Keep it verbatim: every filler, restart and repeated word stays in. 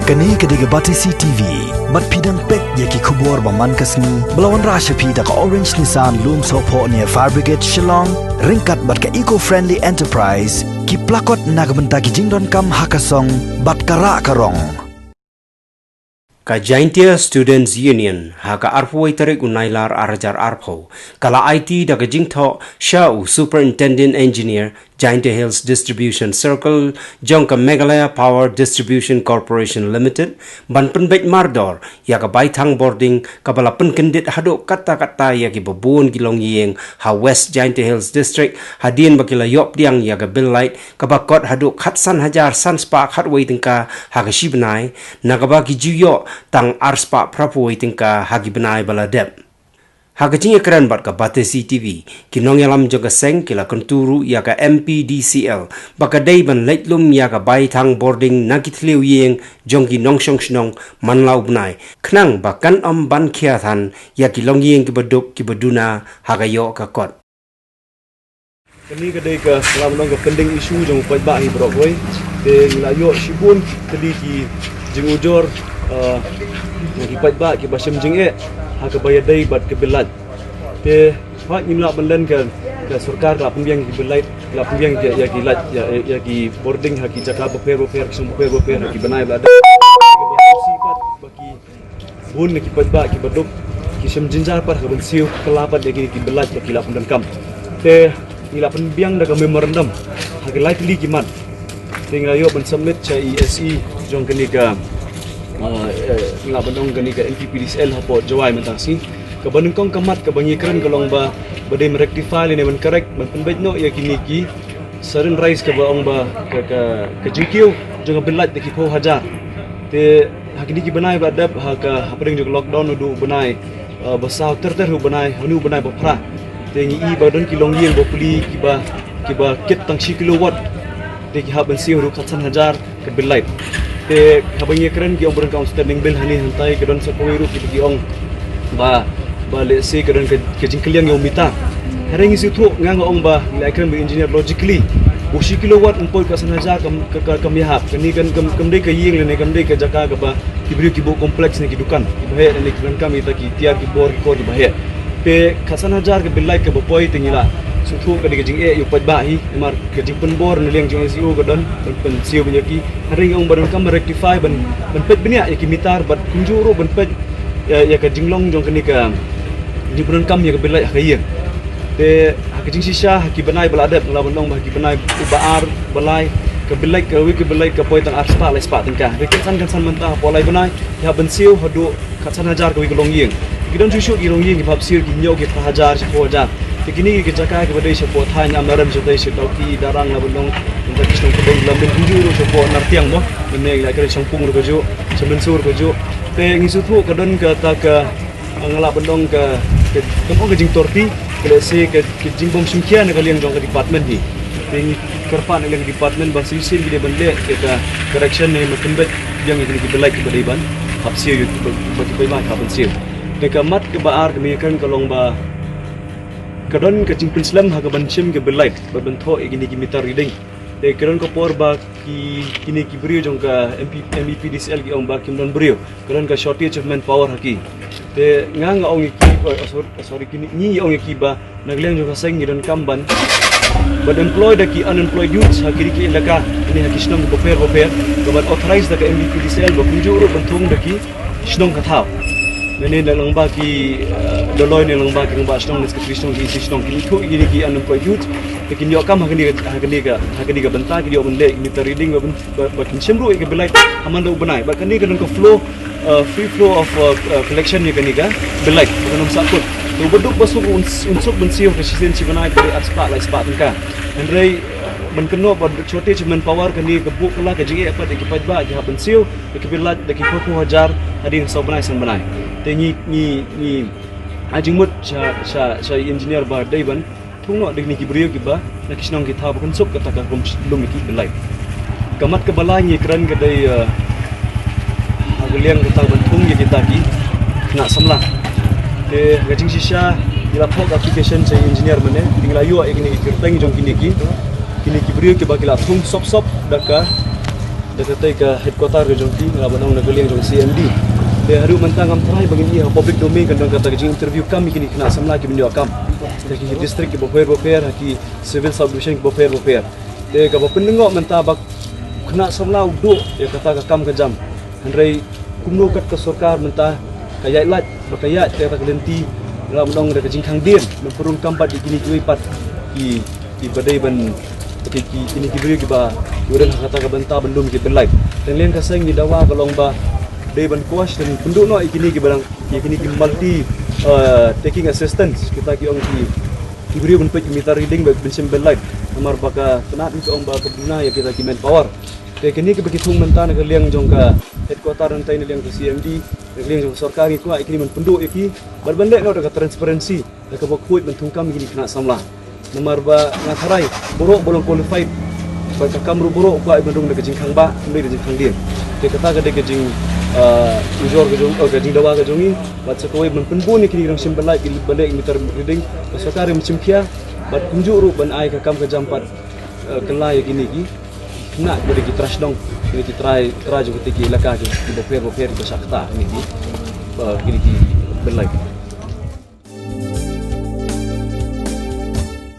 Kane ka dei ka Batesi T V. Bad phi dang peit ïa ki khubor ba man ka sngi ba la wanrah sha phi da ka Orange Nissan Lumsohphoh near Fire Brigade Shillong, ryngkat bad ka Eco Friendly Enterprise, ki plakot na ka bynta ki jingdonkam ha ka song bad ka rah ka rong. Ka Jaintia Students Union ha ka arphew tarik u Nailar ar hajar arphew ka la aiti da ka jingthoh sha u Superintendent Engineer, Jaintia Hills Distribution Circle jong ka Meghalaya Power Distribution Corporation Limited ban pynbeit mardor ïa ka baithang bording kaba la pynkyndit haduh katta katta ïa kiba bun ki longïing ha West Jaintia Hills District, hadien ba ki la ïoh pdiang ïa ka bill light kaba kot haduh khatsan hajar san spah khatwei tyngka ha ka shi bnai, na kaba ki ju ïoh tang ar spah phraphew wei tyngka ha ki bnai ba la dep. Ha ka jingïakren bad ka Batesi T V, ki nongïalam jong ka seng ki la kyntu ruh ïa ka M P D C L ba ka dei ban leit lum ïa ka baithang bording na ki thliew ïing jong ki nongshong shnong man la u bnai, khnang ba kan ym ban khia than ïa ki longïing kiba duk kiba duna ha ka ïoh ka kot. Kane ka dei ka, la ban ong, ka pending issue jong u paidbah hi baroh kawei. Te ngi la ïoh shibun tylli ki jingujor, eh, na ki paidbah kiba shem jingeh ha kaba ïadei bad ka bill light. Te hooid, ngim lah ban len, ka, ka sorkar ka la pynbiang ki bill light, la pynbiang ïa, ïa ki light, ïa, ïa, ïa ki bording ha ki jaka bapher bapher, ki shnong bapher bapher ha ki bnai ba la dep. Ba ki bun na ki paidbah kiba duk ki shem jynjar pat ha ka ban siew kylla pat ïa kine ki bill light ba ki la pyndonkam. Te ngi la pynbiang da ka memorandum ha ki lai tylli ki mat. Te ngi la ïoh ban submit sha i S E jong kane ka, ah, eh, ngi la ban ong kane ka M P P D C L hapoh Jowai mynta ka sngi. Kaba nyngkong ka mat kaba ngi kren ka long ba, ba dei ban rectify lane ban correct, ban pynbeit noh ïa kine ki sudden rise kaba ong ba ka, ka, ka jingkiew jong ka bill light da ki phew hajar. Te ha kine ki bnai ba dep, ha ka, hapdeng jong ka lockdown, naduh u bnai, uh, ba saw ter ter haduh u bnai, hynñiew, u bnai ba phra, te ngi i ba don ki longïing bapli kiba, kiba kit tang shi kilowatt. Te ki hap ban siew haduh khatsan hajar ka bill light. Te haba ngi kren, ki ong ba don ka outstanding bill hangne hangtai, ka don sa kawei ruh kiba ki ong ba, ba lehse ka don ka, ka jingkylliang ïa u meter. Hynrei ngi sngewthuh, nga nga ong ba, ngi la kren bad engineer, logically, u shi kilowatt ym poi khatsan hajar kam, ka, ka, kam ïahap. Kane kan, kam, kam dei ka ïing lane kam dei ka jaka kaba ki briew ki buh complex ne ki dukan kiba heh, lane ki donkam ïa kita ki tiar ki bor ki kor kiba heh. Te khatsan hajar ka bill light kaba poi, te ngi la sngewthuh ka dei ka jingeh ïa u paidbah hi, namar ka jingpynbor na liang jong S D O ka don ban pynsiew ban ïa ki. Hynrei nga ong ba donkam ban rectify, ban, ban peit bniah ïa ki meter, bad kumjuh ruh ban peit ïa, ïa ka jinglong jong kane ka jingpyndonkam ïa ka bill light ha ka ïing. Te ha ka jingshisha, ha ki bnai ba la dep, nga la ban ong ba ha ki bnai ba ar ba lai, ka bill light, kawei ka bill light ka poi tang ar spah lai spah tyngka. Hynrei kynsan kynsan mynta hapoh lai bnai ki hap ban siew haduh khatsan hajar kawei ka longïing. Ki don shuh shuh ki longïing kiba hap siew ki hynñiew, ki phra hajar, shiphew hajar. Te kine ki jaka kiba dei shapoh thaiñ Amarem, shatai sha Dawki, Darrang, la ban ong, mynta ki shnong Pdeng, la mynta kumjuh ruh shapoh Nartiang mo, mynne la kren Shangpung ruh kajuh, sha Mynso ruh kajuh. Te ngi sngewthuh ka don kata ka, nga la ban ong ka, ka, kam ong ka jingtorti, ka lehse ka, ka jingbym shimkhia na ka liang jong ka department hi. Te ngi kyrpad na liang department ba shisien ki dei ban leh ka, ka correction ne ban pynbeit biang ïa kine ki bill light kiba dei ban hap siew, ïa kiba, ba ki paidbah ki hap ban siew. Te ka mat kaba ar kaba ngi kren ka long ba ka don ka jingpynslem ha ka ban shim ka bill light bad ban thoh ïa kine ki meter reading. Te ka don ka por ba ki, kine ki briew jong ka M P, M E P D C L ki ong ba kim don briew, ka don ka shortage of manpower ha ki. Te nga nga ong ïa ki, oh, sorry, sorry, kine, ngi ong ïa ki ba na ka liang jong ka seng ngi donkam ban, ban employ da ki unemployed youths ha kine ki elaka, ne ha ki shnong bapher bapher, ka ban authorize da ka M E P D C L ba kumjuh ruh ban thung da ki shnong ka thaw. Lane na lyngba ki, eh, Dolloi, ne lyngba ki rangbah shnong, ne secretary shnong, ki E C shnong, kin ithuh ïa kine ki unemployed youth, te kin ïoh kam ha kane, ha kane ka, ha kane ka bynta, kin ïoh ban leh meter reading, ba, ba, ba kin shim ruh ïa ka bill light ha man la u bnai. Bad kane ka don ka flow, eh, free flow of, eh, eh, collection ïa kane ka bill light, ba kan ym sahkut. Te uba duk ba suk un, un suk ban siew ha ka shisien shi bnai ka dei ar spah lai spah tyngka. Hynrei, eh, ban kynnoh ba shortage of manpower, kane ka buh kylla ka jingeh pat ïa ki paidbah, ki hap ban siew ïa ka bill light da ki phew phew hajar hadien saw bnai san bnai. Te ngi, ngi, ngi ai jingmut sha, sha, sha i engineer ba dei ban thung noh da kine ki briew kiba na ki shnong ki thaw ba kan suk kata ka kum lum ïa ki bill light. Ka mat kaba lai ngi kren ka dei, eh, ha ka liang kata ban thung ïa kita ki khynnah samla. Te ha ka jingshisha ngi la thoh ka application sha i engineer mynne, te ngi la ïoh ïa kine ki kyrteng jong kine ki, kine ki briew kiba ki la thung sop sop da ka Da katei ka headquarter ka jong ki, nga ba nong na ka liang jong C M D. Te haduh mynta ngam tharai ba ngin ïoh ha public domain kan don kata ka jing interview kam ïa kine ki khynnah samla ki ban ïoh kam. Te ki district ki bapher bapher, ha ki civil subdivision ki bapher bapher. Te kaba pyndengoh mynta ba khynnah samla u duh ïa kata ka kam ka jam. Hynrei kumno kat ka sorkar mynta ka ïaid lait ba ka ïaid te ka lynti, nga ba nong da ka jingkhang dien ban pynrung kam bad ïa kine kiwei pat ki, ki ba dei ban, ki, ki, kine ki briew kiba ki wan ha kata ka bynta ban lum ki bynlait. Tang liang ka seng ngi dawa ka long ba dei ban quash, ban pynduh noh ïa kine kiba dang, ïa kine ki multi, eh, taking assistance, kita ki ong ki, ki briew ban peit ki meter reading ba ban shim bynlait. Namar ba ka tnat ngi ka ong ba ka duna ïa kita ki manpower. Te kine kiba ki thung mynta na ka liang jong ka headquarter, na ka liang ka C M D, na ka liang jong ka sorkar, ngi kwah ïa kine ban pynduh ïa ki bad ban leh noh da ka transparency, da kaba khuid ban thung kam ïa kine ki khynnah samla. Namar ba nga tharai baroh ba long qualified, ba ka kam ruh baroh kwah ban rung da ka jingkhang bah, ym dei da jingkhang dien. Te kata ka dei ka jing, ah, ujor ka jong, oh, ka jingdawa ka jong ngi. Bad sa kawei ban pynbun ïa kine ki nongshim bynlait, ki ban leh meter reading, ka sorkar ïa ban shim khia bad kumjuh ruh ban ai ka kam ka jam pat, eh, kylla ïa kine ki khynnah kiba dei ki trai shnong, kine ki trai, trai jong kine ki elaka ki, ki bapher bapher kiba shah ktah kine ki, eh, kine ki bynlait.